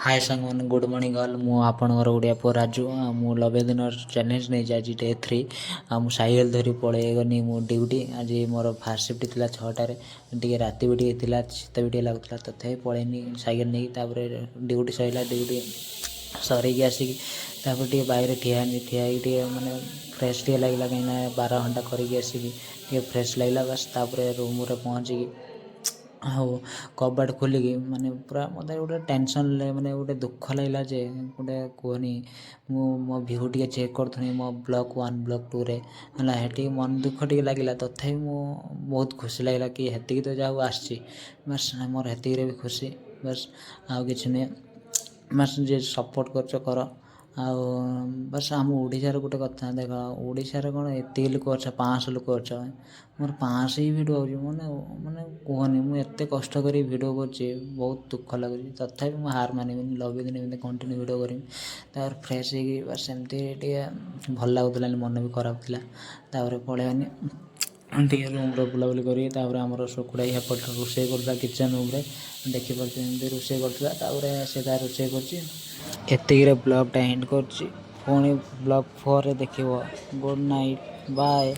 ହାଏ ସାଙ୍ଗମାନେ, good morning all. ମୁଁ ଆପଣଙ୍କର ଓଡ଼ିଆ ପୁଅ ରାଜୁ। ଆଉ ମୁଁ 90 ଦିନର ଚ୍ୟାଲେଞ୍ଜ ନେଇଛି, ଆଜି ଡେ 3। ଆଉ ମୁଁ ସାଇକେଲ ଧରି ପଳେଇଗନି ମୁଁ ଡ୍ୟୁଟି। ଆଜି ମୋର ଫାର୍ଷ୍ଟ ସିଫ୍ଟ ଥିଲା 6ଟାରେ। ଟିକେ ରାତି ବି ଟିକେ ଥିଲା, ଶୀତ ବି ଟିକେ ଲାଗୁଥିଲା, ତଥାପି ପଳେଇନି ସାଇକେଲ ନେଇକି। ତାପରେ ଡ୍ୟୁଟି ସରିଲା। ଡ୍ୟୁଟି ସରିକି ଆସିକି ତାପରେ ଟିକେ ବାଇକ୍ରେ ଠିଆ ହେନି। ଠିଆ ହେଇକି ଟିକେ ମାନେ ଫ୍ରେଶ୍ ଟିକେ ଲାଗିଲା, କାହିଁକିନା 12 ଘଣ୍ଟା କରିକି ଆସିକି ଟିକେ ଫ୍ରେଶ୍ ଲାଗିଲା, ବାସ୍। ତାପରେ ରୁମ୍ରେ ପହଞ୍ଚିକି ଆଉ କବାଟ ଖୋଲିକି ମାନେ ପୁରା ମୋତେ ଗୋଟେ ଟେନସନ୍, ମାନେ ଗୋଟେ ଦୁଃଖ ଲାଗିଲା ଯେ ଗୋଟେ କୁହନି। ମୁଁ ମୋ ଭିଉ ଟିକେ ଚେକ୍ କରୁଥିଲି ମୋ ବ୍ଲଗ୍ 1, ବ୍ଲଗ୍ 2ରେ ହେଲା। ହେଠି ମନ ଦୁଃଖ ଟିକେ ଲାଗିଲା। ତଥାପି ମୁଁ ବହୁତ ଖୁସି ଲାଗିଲା କି ହେତିକି ତ ଯାହା ହଉ ଆସିଛି, ବାସ୍। ମୋର ହେତିକିରେ ବି ଖୁସି, ବାସ୍, ଆଉ କିଛି ନୁହେଁ। ବାସ୍, ଯିଏ ସପୋର୍ଟ କରୁଛ କର। ଆଉ ବାସ୍, ଆମ ଓଡ଼ିଶାର ଗୋଟେ କଥା ଦେଖ, ଓଡ଼ିଶାରେ କ'ଣ ଏତିକି ଲୋକ ଅଛ, 500 ଲୋକ ଅଛ, ମୋର 500 ହିଁ ଭିଡ଼ିଓ ଆଉଛି। ମାନେ କୁହନି, ମୁଁ ଏତେ କଷ୍ଟ କରି ଭିଡ଼ିଓ କରୁଛି, ବହୁତ ଦୁଃଖ ଲାଗୁଛି। ତଥାପି ମୁଁ ହାର ମାନିବିନି। 90 ଦିନ ଏମିତି କଣ୍ଟିନ୍ୟୁ ଭିଡ଼ିଓ କରିବି। ତାପରେ ଫ୍ରେଶ୍ ହେଇକି ବାସ୍, ସେମିତି ଟିକେ ଭଲ ଲାଗୁଥିଲାନି, ମନ ବି ଖରାପ ଥିଲା। ତାପରେ ପଳେଇଗନି ଟିକେ ରୁମ୍ରେ ବୁଲାବୁଲି କରିକି। ତାପରେ ଆମର ଶୁକୁଡ଼ାଇ ହେପଟରେ ରୋଷେଇ କରୁଥିଲା, କିଚେନ୍ ରୁମ୍ରେ ଦେଖିପାରୁଛୁ, ଏମିତି ରୋଷେଇ କରୁଥିଲା। ତାପରେ ସେ ତାର ରୋଷେଇ କରୁଛି। ଏତିକିରେ ବ୍ଲଗ୍ଟା ଏଣ୍ଡ କରୁଛି। ପୁଣି ବ୍ଲଗ୍ 4ରେ ଦେଖିବ। Good night, bye.